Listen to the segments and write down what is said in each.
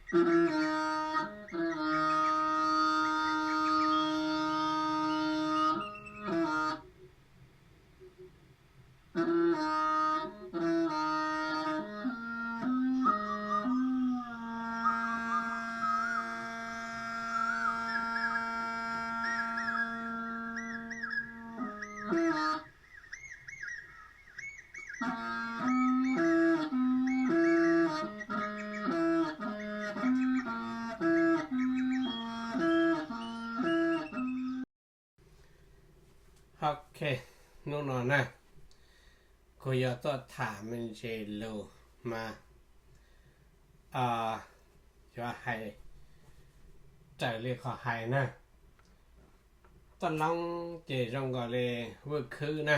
Ok, hnub no na, kuv yuav tuaj tham me ntsis lus mas yuav hais raws li qhov hais na. Toj Loob ces zoo nkaus li Vwj Khwb na,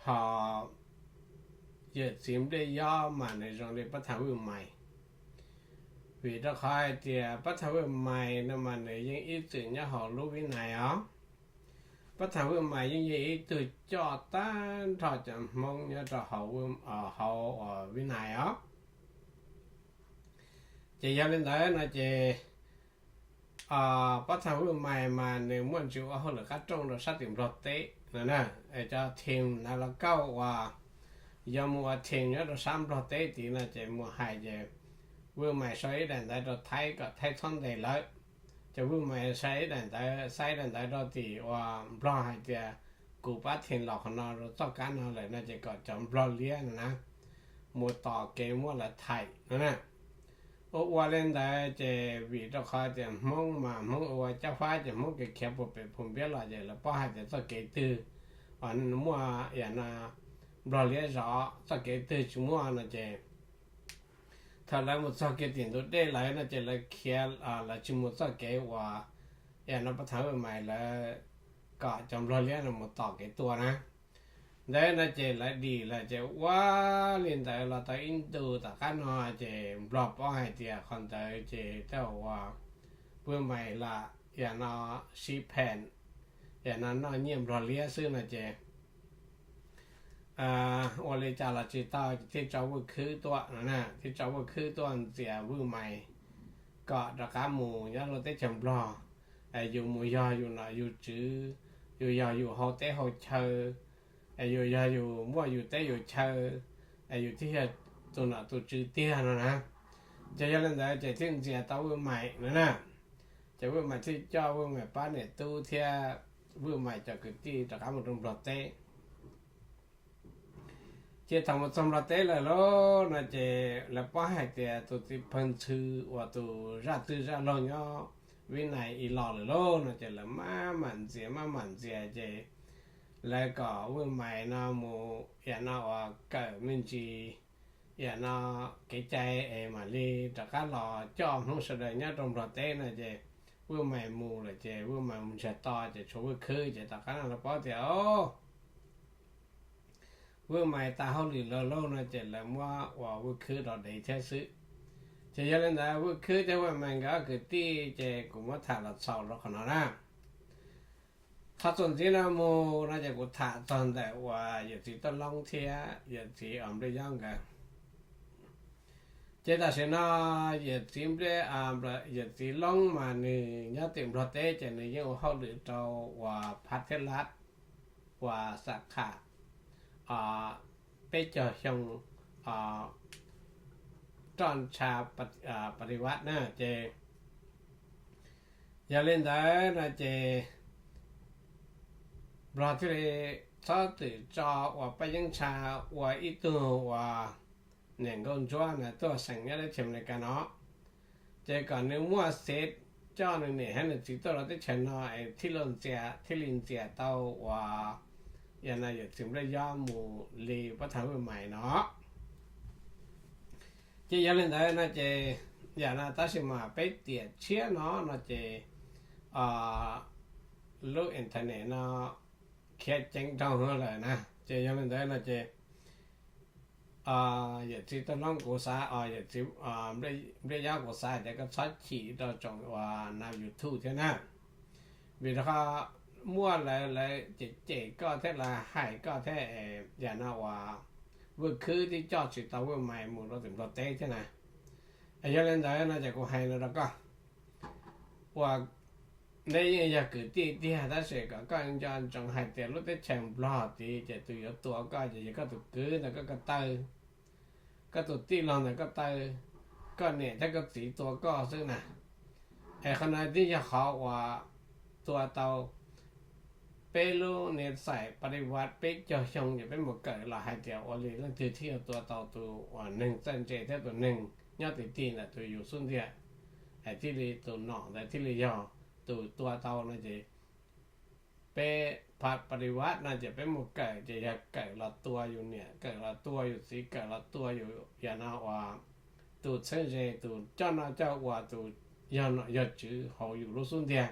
ho yawm txiv Npliaj Yob mas nws zoo li Pab Tham Vwj Mais. Vim rau qhov hais tias Pab Tham Vwj Mais no mas nws yeej ib txwm nyob hauv lub Vib Nais os. Pab Tham Vwj Mais yeej yog ib tug coj tag nrho cov Hmoob nyob rau hauv, hauv Vib Nais os. Ces yog li ntawd no ces Pab Tham Vwj Mais mas nws muaj ntsis ua hauj lwm qab rooj rau sab tim Nplog teb no na. Cov team na los kauj uas yog mus ua team nyob rau sab Nplog teb tid no ces mus hais ces Vwj Mais sau ib daim ntawv rau Thaib kom Thaib txhob ntes lawv. Ces Vwj Mais sau ib daim ntawv, xa ib daim ntawv rau tim uas Nplog hais tias kuv pab team los qhov no rau txoj kab no lawm no ces kom cov Nplog liab no na mus tos kev muab lawv thaim no na. Ua ua li ntawd ces vim rau qhov tias Hmoob mas Hmoob ua caj fab ces Hmoob kev khiav puag pem Phum Npiab los ces lawv paub hais tias txoj kev twg muaj yam no Nplog liab zov, txoj kev twg tsis muaj no ces thaum lawv mus txog kiag tim ntug dej lawm no ces lawv khiav, lawv tsis mus txoj kev uas yam no Pab Tham Vwj Mais lawv kom cov Nplog liab no mus tom kev tua na. Ntawd no ces lawv dim lawm ces ua li ntawd los tau ib ntus tom qab no ces Nplog paub hais tias qhov ntawd ces tej uas Vwj Mais lam yam no sib phem, yam no noj nyiaj Nplog liab xwb no ces ua li cas los tsis tau ces thiaj tso Vwj Khwb tuaj no na, thiaj tso Vwj Khwb tuaj ntxias Vwj Mais kom rov qab mus nyob rau teb chaws Nplog. Yus mus yog yus nom yus tswv, yus yog yus hau teb hau chaw, yus yog yus muaj yus teb yus chaw, yus thiaj yog tus nom tus tswv tiag no na. Ces yog li ntawd ces thiaj ntxias tau Vwj Mais no na. Ces Vwj Mais thiaj coj Vwj Mais pab niam tub thiab Vwj Mais cov kwv tij rov qab mus rau Nplog teb. Ces thaum mus txog Nplog teb lawm lauj no ces lawv paub hais tias tus txiv pawg ntxhw uas tus zaj twg zaj laug nyob Vib Nais ib los lawm lauj no ces lawv maj mam ntxias maj mam ntxias ces lawv kom Vwj Mais no mus yam no uas kawm me ntsis yam no kev cai es mam li rov qab los coj Hmoob sawv daws nyob rau Nplog teb no ces Vwj Mais mus lawm ces Vwj Mais mus ntsiag to ces tshuav Vwj Khwb ces tom qab no lawv paub tias o Vwj Mais tas hauj lwm lawm lauj no ces lawv muab ua Vwj Khwb rov dev thiab xwb. Ces yog li ntawd Vwj Khwb thiab Vwj Mais nkawd ob kwv tij ces kuv muab tham los txaus rau qhov no na. Qhov txuas ntxiv no mus no ces kuv tham txog ntawm uas yawm txiv Toj Loob thiab yawm txiv Npliaj Yob nkawd. Ces tam sim no yawm txiv, yawm txiv Loob mas nws nyob tim Nplog teb ces nws yeej ua hauj lwm rau uas Phab Theb Lab uas Xam Kham peb caug xyoo roj ntsha Pab Theb Lab na ces yog li ntawd no ces Nplog thiaj li txhob twm tso uas Paj Yeeb Ntsha ua ib tug uas niam nkauj ntsuab na tuaj xeem nyob teb chaws Amelikas no, ces kom nws muaj xev coj nws niam thiab nws txiv tuaj rau teb chaws no es thiaj li ntxias, thiaj li ntxias tau uas yam no yawm txiv Npliaj Yob mus li Pab Tham Vwj Mais no. Ces yog li ntawd no ces yam no tab sis mas peb tiam tshiab no no ces lub internet no khiav ceev dhau lawm na. Ces yog li ntawd no ces yawm txiv Toj Loob kuv xav, yawm txiv Npliaj Yob kuv xav tias koj txhob chim rau tsoom uas nab YouTube thiab na, vim rau qhov muaj lawv, lawv cem cem koj thiab lawv hais koj thiab, yam no uas Vwj Khwb twb coj tsis tau Vwj Mais mus rau tim Nplog teb thiab na. Yog li ntawd no ces kuv hais no rau koj, uas neb yeej yog kwv tij tiag tab sis kom koj nco ntsoov hais tias lub teb chaws Nplog tid ces tus yuav tua koj ces yog koj tus kwv ntawm koj ko taw, koj tus tij laug ntawm koj taw, koj niam thiab koj txiv tua koj xwb na. Es qhov no twb yog qhov uas tua tau peb lub niam txais Padivat peb caug xyoo ces peb mus kawm los hais tias ua li leej twg thiaj yuav tua tau tus uas neeg txawj ntse thiab tus neeg nyob tim tim ntawm tus yus xub ntiag, es thiaj li tus nom ntawd thiaj li yog tus tua tau no ces peb Padivat no ces peb mus kawm ces yog kawm los tua yus niam, kawm los tua yus txiv, kawm los tua yus yam no uas tus txheeb ze, tus coj noj coj ua, tus yog nom yog tswv hauv yus lub xub ntiag.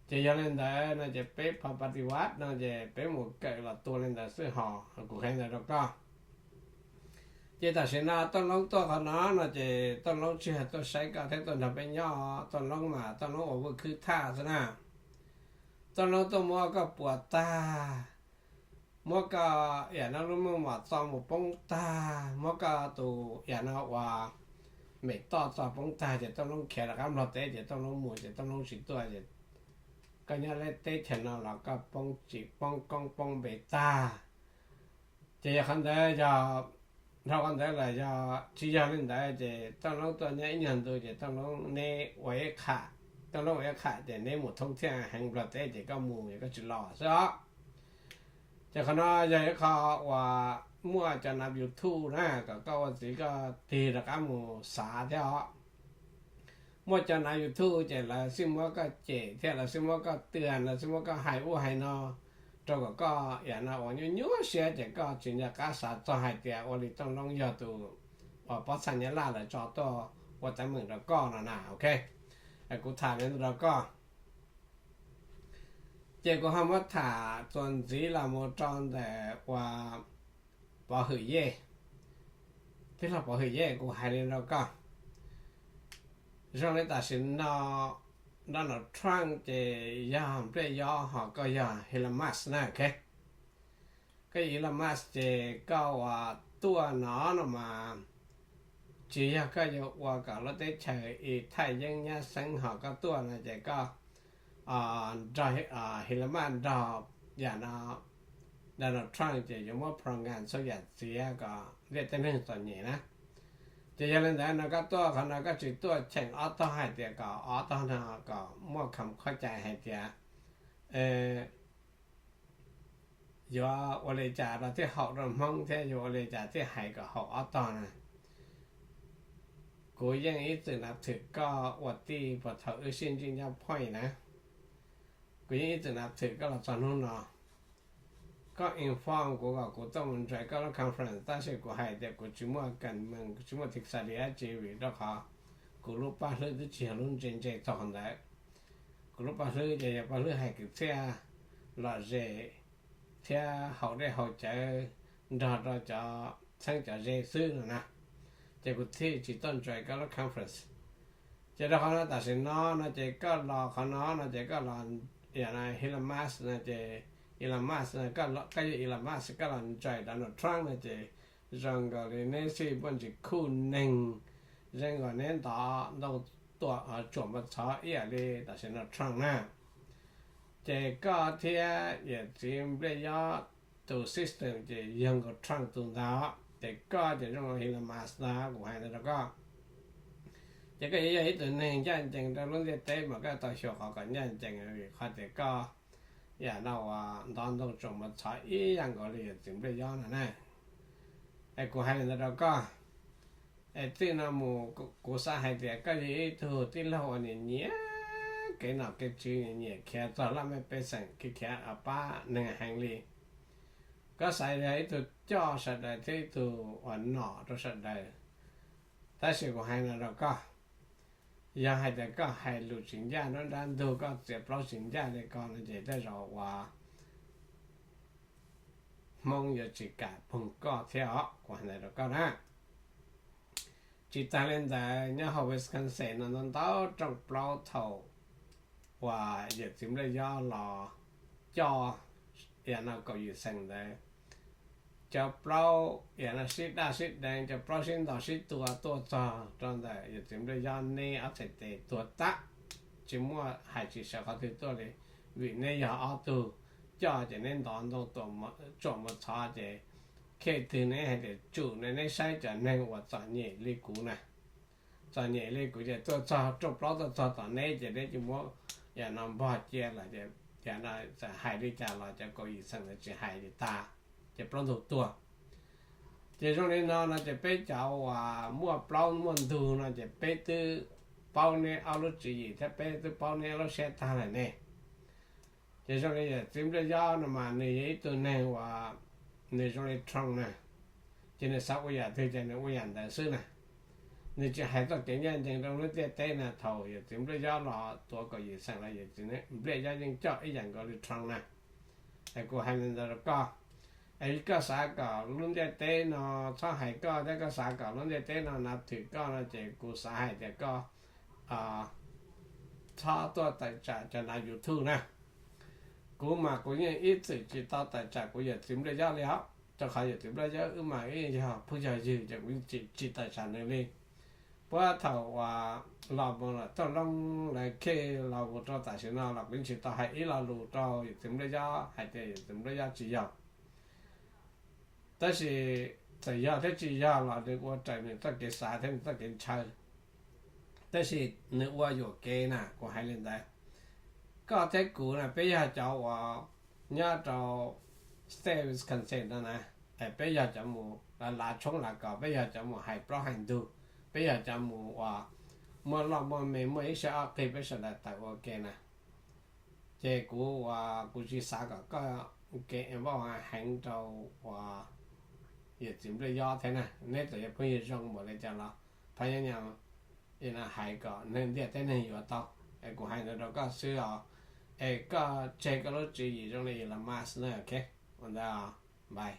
Ces yog li ntawd no ces peb Padivat no ces peb mus kawm los tua li ntawd xwb hos, kuv hais ntawd rau koj. Ces tam sim no Tooj Loob tuaj qhov no no ces Tooj Loob tsis yog tuaj saib koj thiab tuaj nrog peb nyob, Tooj Loob mas Tooj Loob ua vwj khwb thaj xwb na. Tooj Loob tuaj muab koj puas tag, muab koj yam no lub meej mom txo mus poob tag, muab koj tus yam no uas mem toj txo poob tag ces Tooj Loob khiav rov qab Nplog teb ces Tooj Loob mus ces Tooj Loob tsis tuaj ces koj nyob lub teb chaws no los koj poob tsis poob koob poob npe tag. Ces yog qhov ntawd yog, dhau qhov ntawd los yog tsis yog li ntawd ces Tooj Loob tuaj nyob ib nyuag ntu ces Tooj Loob neb ua ib qham, Tooj Loob ua ib qham ces neb mus thoob thiaj heev Nplog teb ces koj mus es koj tsis los xwb os. Ces qhov no yog ib qho uas muaj cov nav YouTube na kom koj ua txiv koj tig rov qab mus xav thiab os. Muaj cov nav YouTube ces lawv xij muab koj cem thiab lawv xij muab koj twag, lawv xij muab koj hais ub hais no rau kom koj yam no uas nyuaj nyuaj siab ces koj tsis nco qab xav txog hais tias ua li Tooj Loob yog tus uas pob txha Nyab Laj lawv tso tuaj ua teeb meem rau koj no na, ok. Kuv tham li ntawd rau koj. Ces kuv ho muab tham txuas ntxiv los mus rau ntawm uas Pov Hwm Yej, tij laug Pov Hwm Yej, kuv hais li rau koj. Zoo li tam sim no Donald Trump ces yog Npliaj Yob ho koj yog Elon Musk na, ok. Koj yog Elon Musk ces koj uas tuaj no no mas tsis yog koj yuav ua kom lub teb chaws ib thaj yeeb nyab xeeb ho koj tuaj no ces koj nrog Elon Musk nrog yam no Donald Trump ces yuav muab program txhua yam txiav kom ntiaj teb neeg txom nyem na. Ces yog li ntawd no koj tuaj qhov no koj tsis tuaj cheem ob tog hais tias kom ob tog no kom muaj kham khuab cai hais tias yuav ua li cas rau thiaj haum rau Hmoob thiab yuav ua li cas thiaj hais kom haum ob tog na. Kuv yeej ib txwm nav thwm koj ua tij puag thaum wb sib ntsib nyob Point na. Kuv yeej ib txwm nav thwm koj los txog hnub no. Koj inform kuv kom kuv tuaj mus join koj lub conference tab sis kuv hais tias kuv tsis muaj kam mees, kuv tsis muaj thij xa li dab tsi vim rau qhov kuv lub paj hlwb twb tsis yog lub ntse ntse txog qhov ntawd. Kuv lub paj hlwb ces yog paj hlwb hais kwv txhiaj lom zem thiab haus dej haus cawv nrog rau cov txheeb cov ze xwb no na. Ces kuv thiaj tsis tuaj join koj lub conference. Ces rau qhov no tam sim no no ces koj los qhov no no ces koj los yam no Elon Musk no ces Elon Musk no, koj yog Elon Musk koj los join Donald Trump no ces zoo nkaus li neb xij muaj ntsis khuj neeg, zoo nkaus neb ntov ntoo tuam tsuam npau txhov ib yam li tam sim no Trump na. Ces koj thiab yawm txiv Npliaj Yob tus system ces yog nkaus Trump tus ntag, ces koj ces zoo li Elon Musk ntag, kuv hais ntawd rau koj. Ces koj yuav yog ib tug neeg ncaj ncees rau lub ntiaj teb mas koj tau xyuas qhov kom ncaj ncees vim qhov tias koj yam no uas ntov ntoo tsuam npau txhov ib yam nkaus li yawm txiv Npliaj Yob no na. Es kuv hais li ntawd rau koj. Es txij no mus kuv xav hais tias koj yog ib tug tij laug uas nyiam nyiam kev nom kev tswv, nyiam nyiam khiav txog laj mej pej xeem, khiav khiav pab neeg heev li. Koj xav yog ib tug coj sawv daws thiab ib tug uas nom rau sawv daws. Tab sis kuv hais no rau koj, yog hais tias koj hais lus tsis ncaj nruab nrab ntug, koj txiav plaub tsis ncaj li ko no ces tej zaum uas Hmoob yuav tsis kam poog koj thiab os, kuv hais ntawd rau koj na. Tsis tas li ntawd nyob hauv Wisconsin no ntau ntau rooj plaub thaum uas yawm txiv Npliaj Yob los coj yam no kaum yim xeem ntawd, cov plaub yam no sib daj sib deev, cov plaub sib ntaus sib tua tuaj txog rau ntawm yawm txiv Npliaj Yob neb ob txhais tes tuag tag, tsis muaj hais tsis sawv qhov twg tuaj li, vim neb yog ob tug coj ces neb ntov ntoo tsuam mus txhov ces khej twg neb hais tias tsum ne, neb saib cov neeg uas txom nyem li kuv na, txom nyem li kuv ces tuaj txog rooj plaub tuaj txog tom neb ces neb cia muab yam no npog cia lawm ces yam no txawm hais li cas los cov kaum yim xeem ntawd tsis hais li tag, ces plaub ntug tuag. Ces zoo li no no ces peb cov uas muaj plaub muaj ntug no ces peb twb paub neb ob lub tswv yim thiab peb twb paub neb ob lub siab tag lawm ne. Ces zoo li yawm txiv Npliaj Yob no mas nws yog ib tug neeg uas nws zoo li Trump na, ces nws xav ua yam twg ces nws ua yam ntawd xwb na. Nws tsis hais txoj kev ncaj ncees rau lub ntiaj teb na, thaum yawm txiv Npliaj Yob los tuav kaum yim xeem los yawm txiv Npliaj Yob yeej coj ib yam nkaus li Trump na. Es kuv hais li ntawd rau koj, es koj xav kom lub ntiaj teb no txhob hais koj thiab koj xav kom lub ntiaj teb no nav thwm koj no ces kuv xav hais tias koj txhob tuaj tawm tsam cov nav YouTube na. Kuv mas kuv yeej ib txwm tsis tau tawm tsam kuv yawm txiv Npliaj Yob li os, rau qhov yawm txiv Npliaj Yob wb mas wb yog phooj yog ywg ces kuv yeej tsis tawm tsam nws li. Puag thaum uas los mus lawm toj loob lawv khej los mus rau tam sim no los kuv yeej tsis tau hais ib lo lus rau yawm txiv Npliaj Yob hais tias yawm txiv Npliaj Yob tsis yog. Tab sis txawm yog thiab tsis yog los nws ua raws nws txoj kev xav thiab nws txoj kev ntshaw. Tab sis nws ua yuam kev na, kuv hais li ntawd. Koj thiab kuv na peb yog cov uas nyob rau state Wisconsin no na, peb yog cov mus lav tshoob lav kos, peb yog cov mus hais plaub hais ntug, peb yog cov mus uas muaj loj muaj me muaj ib siab ob qig peb sawv daws tawm ua ke na. Ces kuv uas kuv tsis xav kom koj kev involve heev rau uas yawm txiv Npliaj Yob thiab na, neb txawm yog phooj ywg zoo npaum li cas los phaj nyob nyo hais kom neeg ntiaj teb neeg yuav tau. Es kuv hais ntawd rau koj xwb os, es koj tseg koj lub tswv yim zoo li Elon Musk na, ok? Ua ntawd, bye.